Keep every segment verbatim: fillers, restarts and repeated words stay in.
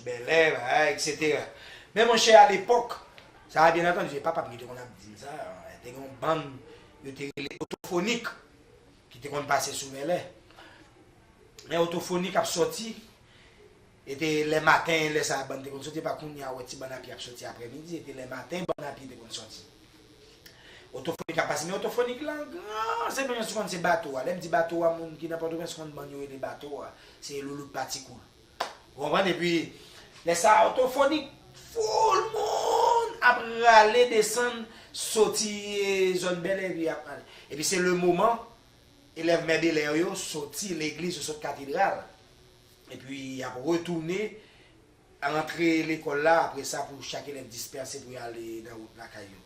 Bèlè, bagay, etsetera. Men monchè, alepòk, sa a byen antandi, se papa m ki te konn ap di m sa, te gen yon bann yo te rele Otofonik ki te konn pase sou Bèlè. Men Otofonik ap sòti, e te lè maten, lè sa a bann te konn sòti, pa kounye a wè ti bann a pye ap sòti aprèmidi, e te lè maten bann a pye te konn sòti. Otofonik ap pase, men Otofonik lan gran, se menm jan si konn se bato a. Lè m di bato a, moun ki nan Pòtoprens konn bann yo rele bato a, se Loulout Patikoul. Ou konprann? Epi lè sa a Otofonik, foul moun ap rale desann, soti e, zòn Bèlè epi ap ale. Epi se le moman elèv Mè Belè yo soti legliz, yo sot katedral. Epi y ap retounen rantre lekòl la, apre sa pou chak elèv dispèse pou y ale nan wout lakay yo.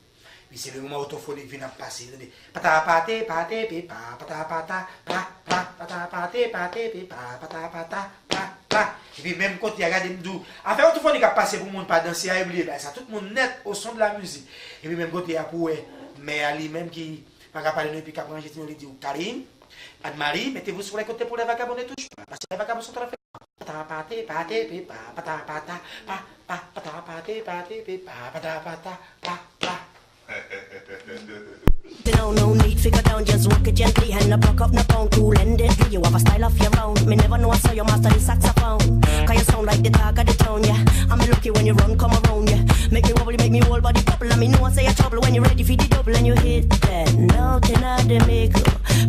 Epi se le moman Otofonik vin ap pase, tande, pata pate pate pe pa, pata pata pa pa, pata pate pate pe pa, pata pata pa pa. Epi menm kote a, gade m di w, afè Otofonik ap pase pou moun pa danse a, e bliye bagay sa, tout moun nèt au son de la musique. Epi menm kote a pou wè mè a li menm ki pa ka pale non, epi k ap ranje ti non, li di w Karim, Admari, mettez-vous sur les côtés pour les vagabonds ne touchent pas, parce que les vagabonds sont en train de faire pata pate pate pe pa, pata pata pa pa, pata pate pate pe pa, pata pata pa pa. No, no need fi go down, just walk it gently. Hand no pluck up no bone, cool and deadly. You have a style of your own. Me never know I saw your master the saxophone. Cause you sound like the talk of the town, yeah. I'm lucky when you run come around, yeah. Make me wobbly, make me whole body bubble. And me know I say you trouble when you ready for the double and you hit that note in the middle.